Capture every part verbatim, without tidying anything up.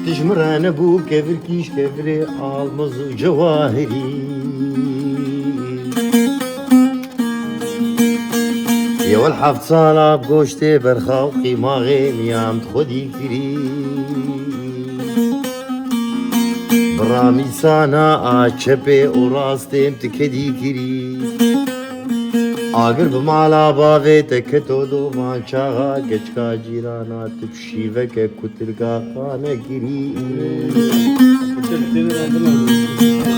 Ji min re nebû kevirkî ji kevirê almoz û cewahirî. Yewel heft sala bi goştê berxa û qîmaxê miyam di xwedî kirî. Bi ramîsana a çepê û rastê em ti kedî kirî. Agir bi mala bavê te keto dovan çaxa keçika cîrana tu bi şîveke kutirga xane kirî.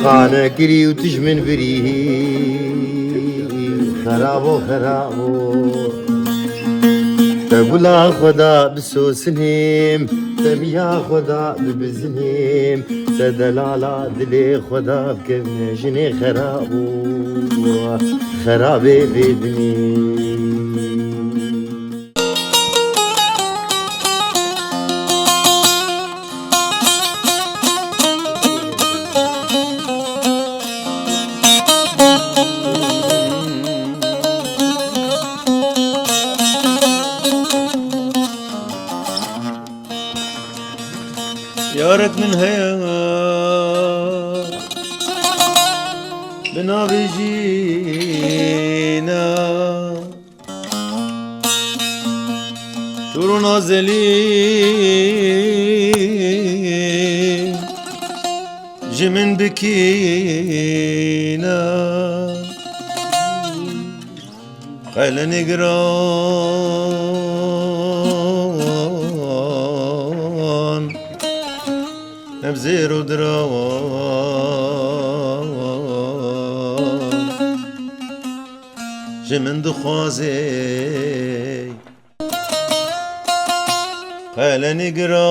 Xane kirî û tu ji min birî. Xerabo, xerabo. Te gula xwe da bisosinêm, te miya xwe da bibizinêm, te delala dilê xwe da bikevne jinê xerabo, xerabê vê dinê. Yarek min heye bi navê jîna. Tûr û nazelî ji min bikîne. Qelenê giran, ev zêr û dirawan ji min dixwazê. Qelenê giran,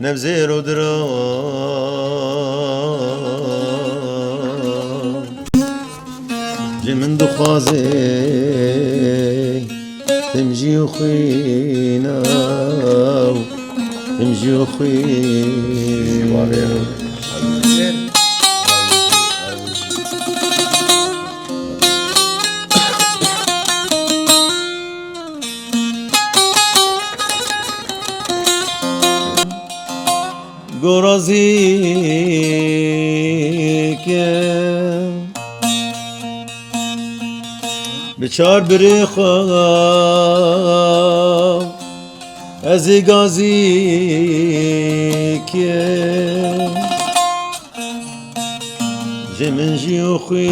nevzêr û diran, ji min dixwazê. Tim jî xwîna, tim jî xwîna. Gorazî ke bi çar birê xwe ez ê gazî ke. Ji min jî û xwîn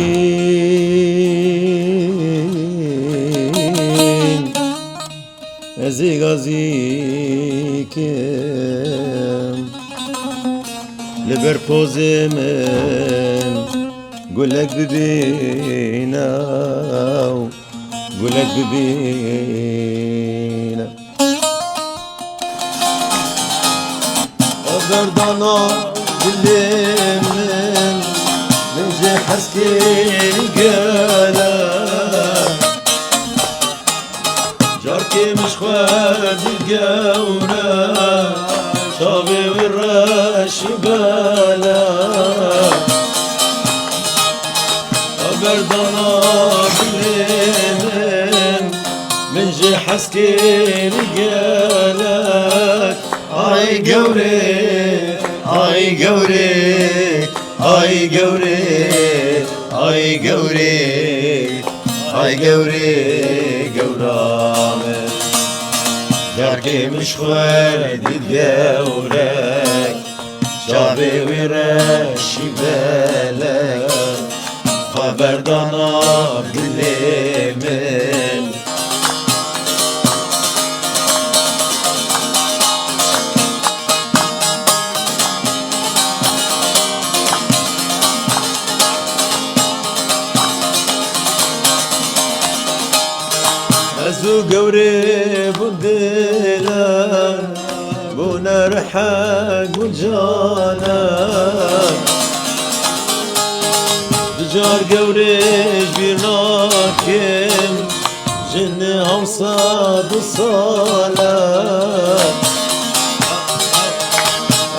ez ê gazî kim. Li ber pozê min gulek bibîne û gulek bibîne. Berdana dilê min, min jê hez kir gelek. Carkê min ji xwe dil gewre, çavê wî reş û belek. Berdana dilê min, min jê hez kir gelek. Ay gewrê, ay gewrê, ay gewrê, ay gewrê, ay gewrê, gewra min. Carkê min ji xwe did gewrek, çavê wî reşî belek, xwe berdana dilê min. Ez û gewrê bûn dêle, bûne rihek bûn cane. Dicar gewrê ji bîr nakim, ji niha sed û sal e.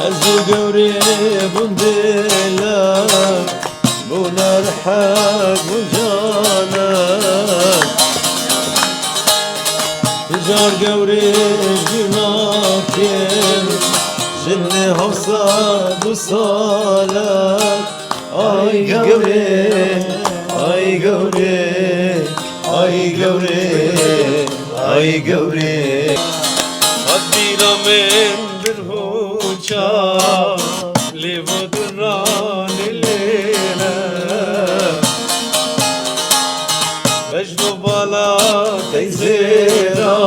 Ez û gewrê bûn dêle, bûne rihek bûn cane. Yar gewrê jinakin, jinê hewsa du sal e. Ay gewrê, ay gewrê, ay gewrê, ay gewrê. Hat bîra min bir hoça, lê vo duranê lê ne. Bejno bala teyzêra,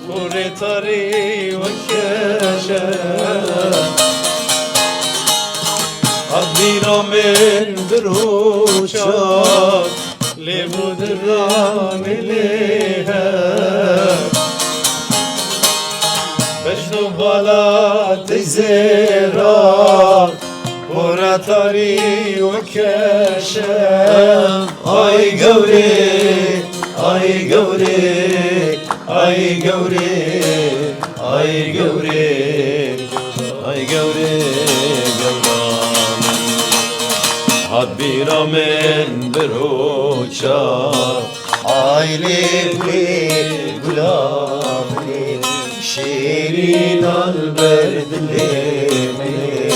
gorê tarî wekeşe. Hat bîra min bir hoça, lê vo diranê lê he. Bejno bala teyzêra, pora tarî wekeşe. Ay gewrê, ay gewrê, ay gewrê, ay gewrê, ay gewrê, gewra min. Hat bîra min bir hoça. Aylê gulê gula min ê, şêrîn al ber dilê min ê.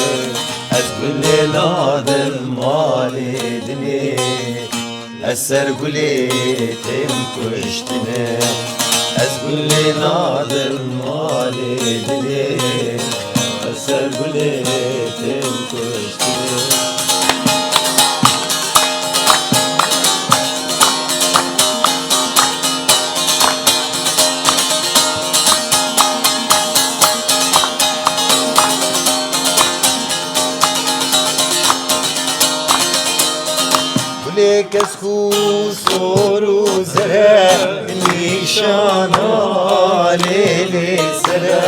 Ez gulê nadim malê dilê, ez ser gulê têm kuştine. Ez gulê nadim malê dilê, ez ser gulê têm kuştine. Gulê kesk û sor û zere, nîşana lê lê sere.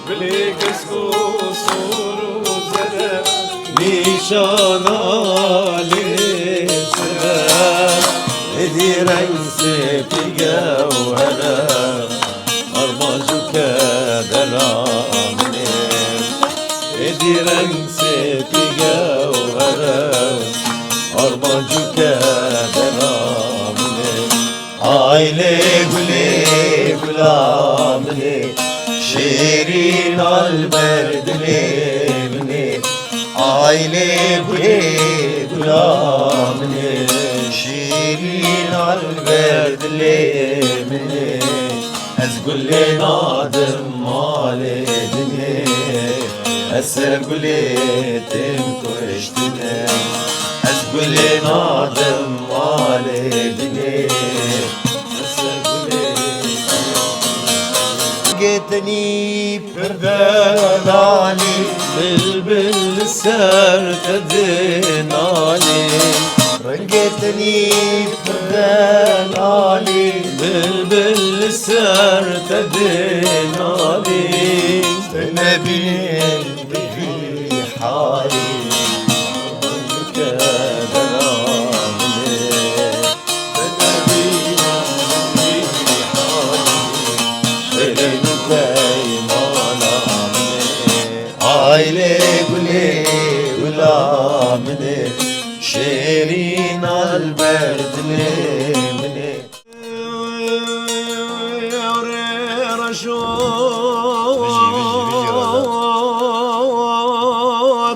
Gulê kesk û sor û zere, nîşana lê sere. Êdî reng sêpî gewhere, armanc û kedera min ê. Êdî reng sêpî gewhere, armanc û kedera min ê. Aylê gulê gula min ê, şêrîn al ber dilê min ê. Aylê gulê gula min ê, şêrîn al ber dilê min ê. Ez gulê nadim malê dinê, ez ser gulê têm kuştine. Ez gulê nadim malê dinê, ez ser gulê têm kuştine. Rengê tenî pir delalî, bilbil li ser te dinalî. Rengê tenî pir delalî, bilbil li ser te dinalî. Tu nebîn bi vî halî, tu ke bela min ê. Aylê gulê gula min ê, şêrîn al ber dilê min ê. Reşo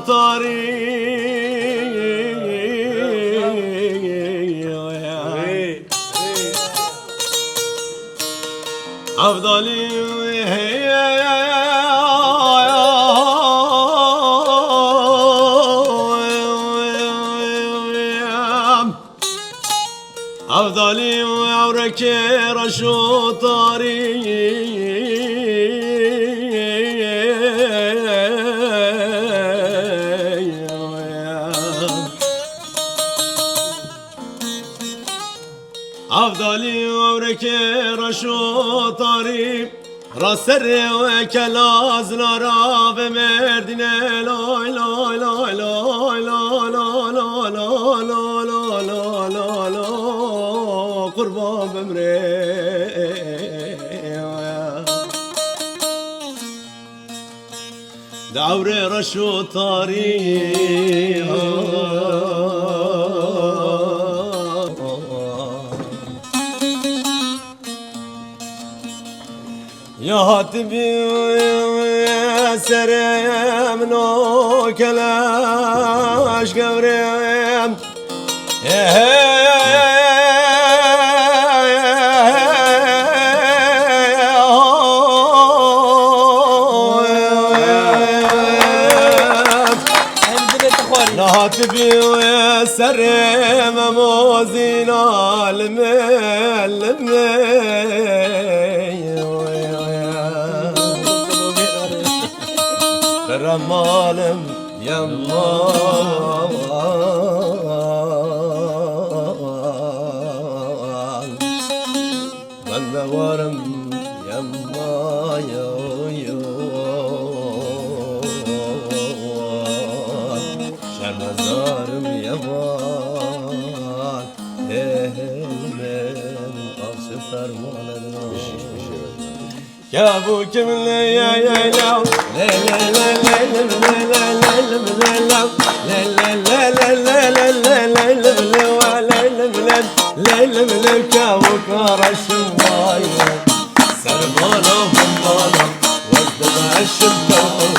tarî. Evdalî Evdalî ewrekê reşo tarî. Avdalî û ewrekê reşo tarî, raserê weke lazlara ve merdine lay lay lay lay lay lay lay lay lay lay lay lay lay lay lay, qurban bimrê. Dewrê reş û tarî. Ya hatibî serê min o keleş gewrê. Em dilê te xwarî. Niha tu bî serê me mozîna limê limê. Qere malim yema. Ben de varım yema yo yo. Şermezarım yema. Ehlim elim avşi fermanedin. Kebukim lê ye ye law, lê lê lê lê lim lê lê lê lim lê law, lê lê lê lê lê lê lê lê lim lê wa lê lim lê, lê lim lê kebuk reşim vay vay. Serbana bimbana, wez dibe eşim kebuk.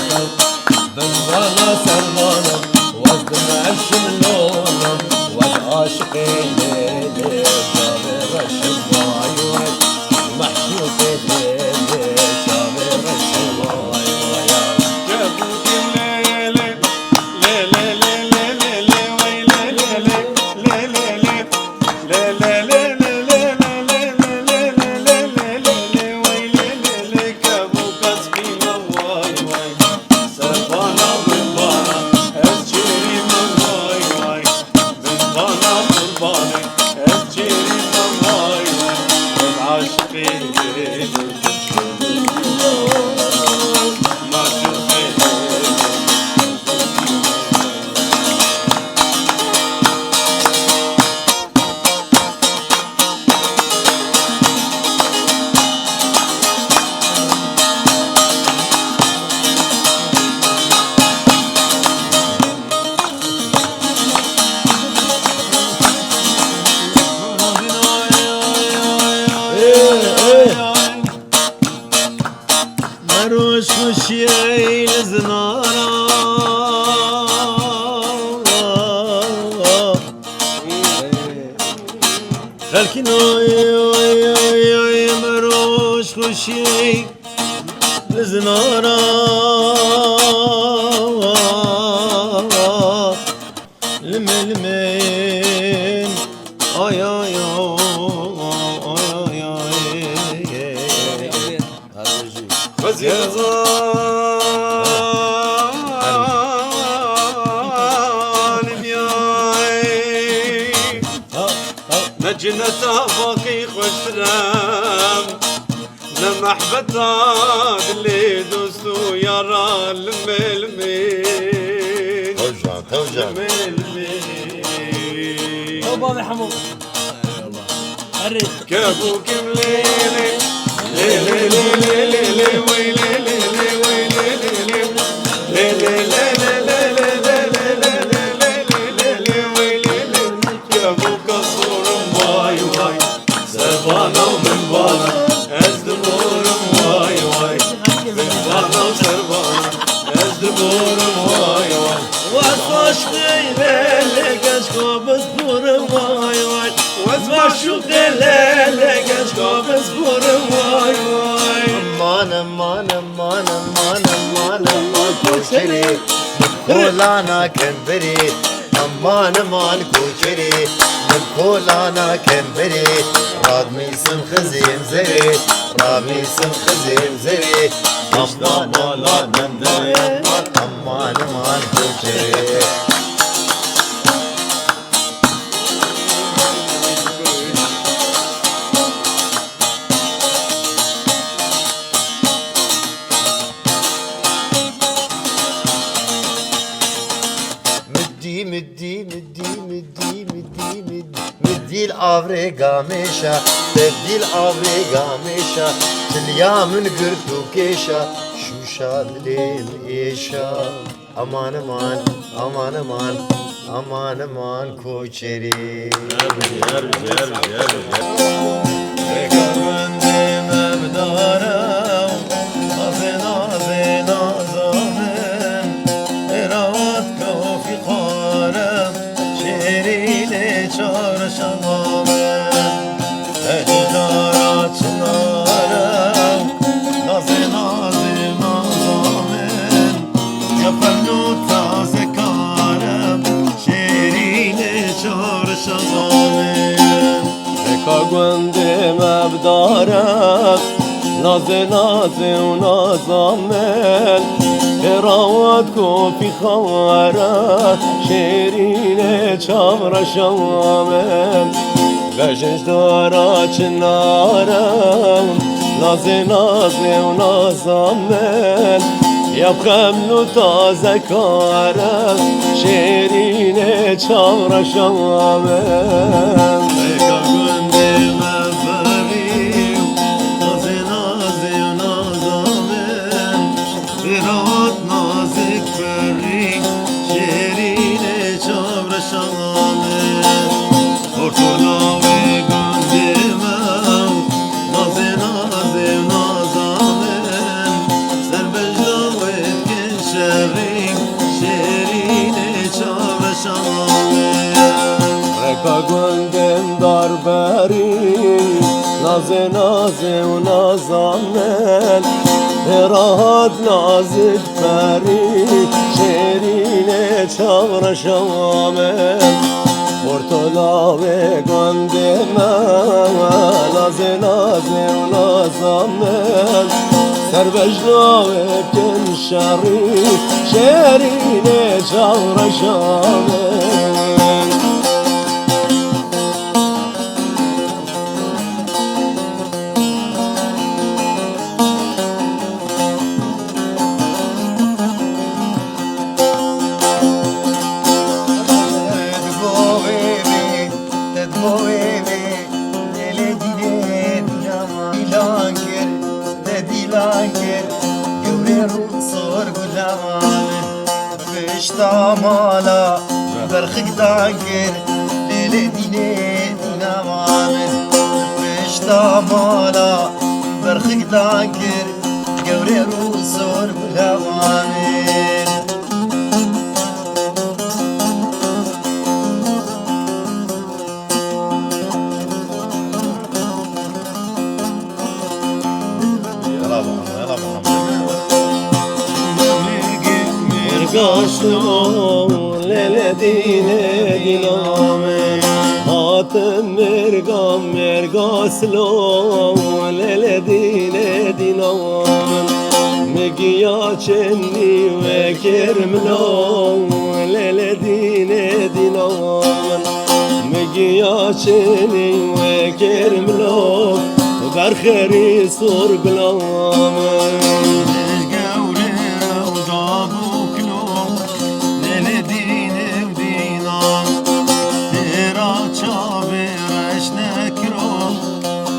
Bimbana serbana, wez dibe eşim lona, wez aşiqê lê lê, çavê reşim vay vay. Mahşûqê lê lê, çavê reşim vay vay. Kebûkî lê lê, lê lê lê lê lê lê, wey lê lê lê, lê lê lê. Meroş xweşiyey li zinara. Xelkî noy, oy, oy, oy, meroş xweşiyey li zinara. Limê limên, ay, ay, ay, ay, ay, ay. Xwezî xizan biyay. Ne cineta baqî xweştir e. Ne mehbeta dilê dost û yara limê limê. Tewcan, tewcan. Limê limê. Ew bavê hemû. Herê. Kebûkim lê lê. Lê lê lê lê lê lê wey lê lê lê wey lê lê lê. Lê lê lê lê lê lê lê lê lê lê lê lê lê wey lê lê. Kebûka sorim vay vay. Serbana û min bana, ez diborim way way. Min bana û serbana, ez diborim way way. Wes aşqê lê lê gençka bizborim way way. Wes maşuqê lê lê gençka bizborim way way. Aman, aman, aman, aman, aman, aman, koçerê, kolana kenberê. Aman, aman, koçerê, min kolana kenberê, radmîsim xizên zerê, radmîsim xizên zerê. Aman, aman, aman, aman, aman, koçerê. Midî, midî, midî, midî, midî, midî, midî. Midî li avrê gamêşa, tevdî li avrê gamêşa. Tiliya min girt û kêşa, şûşa dilê min êşa. Aman, aman, aman, aman, aman, aman, koçerê. Her bijî, her bijî, her bijî, her bijî. Rêka gundê me bidare û Mevdare, nazê nazê û naza min, ê rawat kopî xare, şêrînê çavreşa min. Bejin ji dara çinare, nazê nazê û naza min, ya bi xeml û taze kare, şêrînê çavreşa min. Rêka gundê me ferî, nazê nazê û naza min, ê rawat nazik ferî, şêrînê çavreşa min. Portola wê gundê me, nazê nazê û naza min, ser bejna wê dikin şerî, şêrînê çavreşa min. Rêka gundên darberî, nazê nazê û naza min, ê rahat nazik ferî, şêrînê çavreşa min. Portola wê gundê me, nazê nazê û naza min, ser bejna wê bikin şerî, şêrînê çavreşa min. Te di bo wê bê, te di bo wê bê, lêlê dîlê dîna me dîlan kir, te dîlan kir, gewrê rûxsor gula me. Pişta mala berxik dan kir, lêlê dînê dîna me. Pişta mala berxik dan kir, gewrê rûxsor gula me. Yala bakalım, yala bakalım. Mirgaslo, lele dine diname. Hatim mirgam, mirgaslo, lele dine diname. Migiya çenni ve kermlo, lele dine diname. Migiya çênî wê kêr milo, berxerî sor gula min. Lêl gewre ew dabûklo, lêlê dînê û dînan, têra çavê reş nekiro,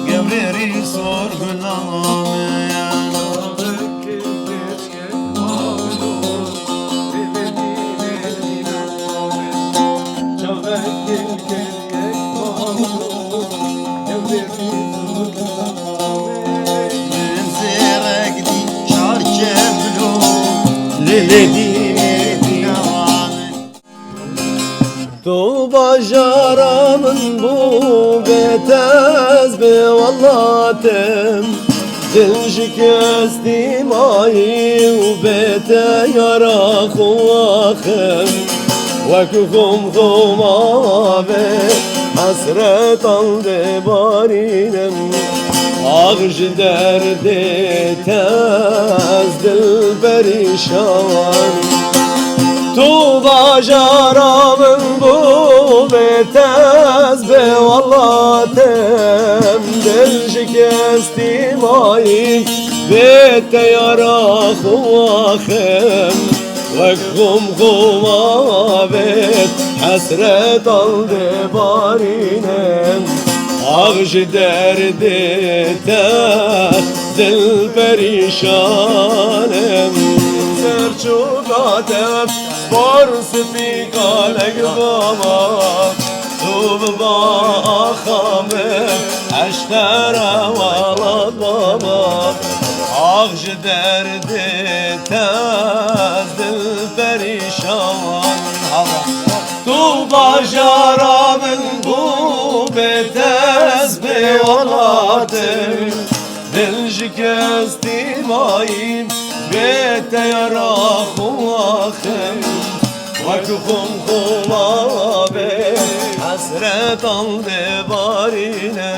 gewrêrî sor gula min. Tu bajara min bû bê te ez bê welatim. Dil şikestî mayî û bê te yara xwe axim. Wek xum xum avê hesretan dê barînim. Ax ji derdê te ez dil perîşan. Tu bajara min bû bê te ez bê welatim. Dil şikestî mayî bê te yara xwe axim. Wek xum xum avê hesretan dê barînim. Ax ji derdê te dil perîşan im. Ser çûka te spor spî kalek baba. Tu biba axa min, ez ji te re welat baba. Ax ji derdê te ez dil perîşan. Tu bajara min bû bê te ez bê welatim. Dil şikestî mayî bê te yara xwe axim. Wek xum xum avê hesretan dê barîne.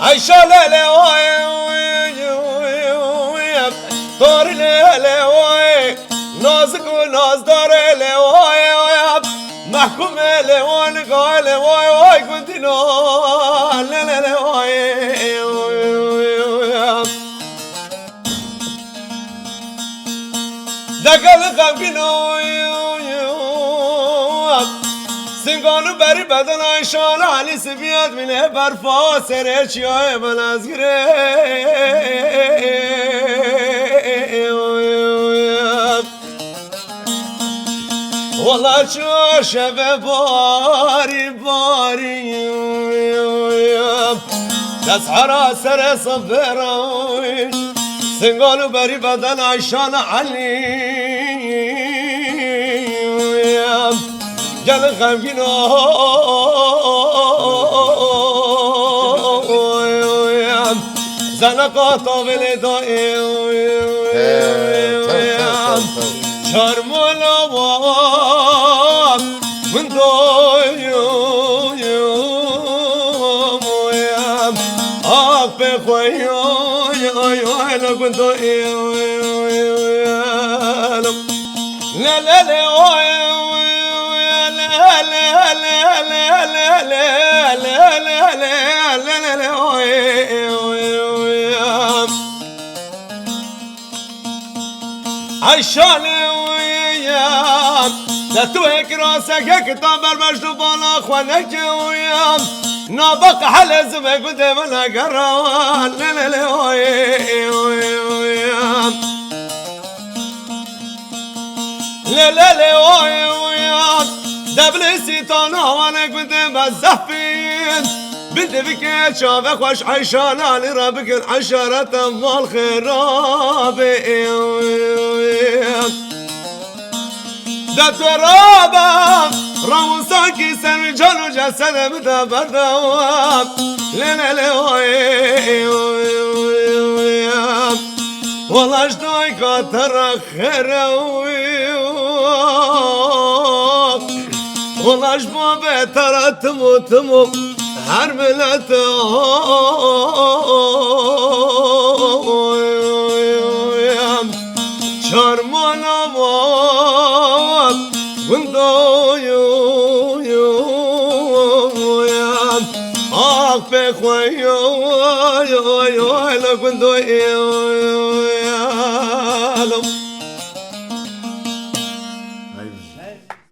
Ayşe lele oy, Tor lele oy, Nazik û Nazdar lele oy, Mehkûm lele oy, Lega lele oy, oy gundîno lele oy. Degel xemgîn o, Singan û berî beden Ayşan Elî Sibiyet bîne berfa serê çiyayê Belezgirê. Wala çarşeve barî barî Dest hera serê sibêra Singal û berî beden Ayşan Elî Gelin xemgîn o Zeleqa tavê lê da Çarmala wa Min doyum Ah pê xwe yoy yoy yoy la gundo yoy yoy yoy La la la oy La la la la la la la la la la la la la oy oy oy Ayşanê uyan De tu hêk raseke ki ta berbeş du bala xwe neke uyan Naba qehele zime gudê min agera Lê lê lê oy oy oy Lê lê lê oy uyan Deblê sîtana wane gudê me zehfîn Bindivike çave xweş Eyşan Alî re bikin eşarete mal xêrabê. De tu rabe rawin sankî ser wî can û cesedê min de berdewam. Lê lê lê oy, oy, oy, oy, oy. Wala ji dayka te re xêr e. Wala ji babê te re tim û tim û her milet e. Çarmana wan gundo yo, yo, yo, ah pê xwe yo, yo, yo, hele gundo yo, yo, yo.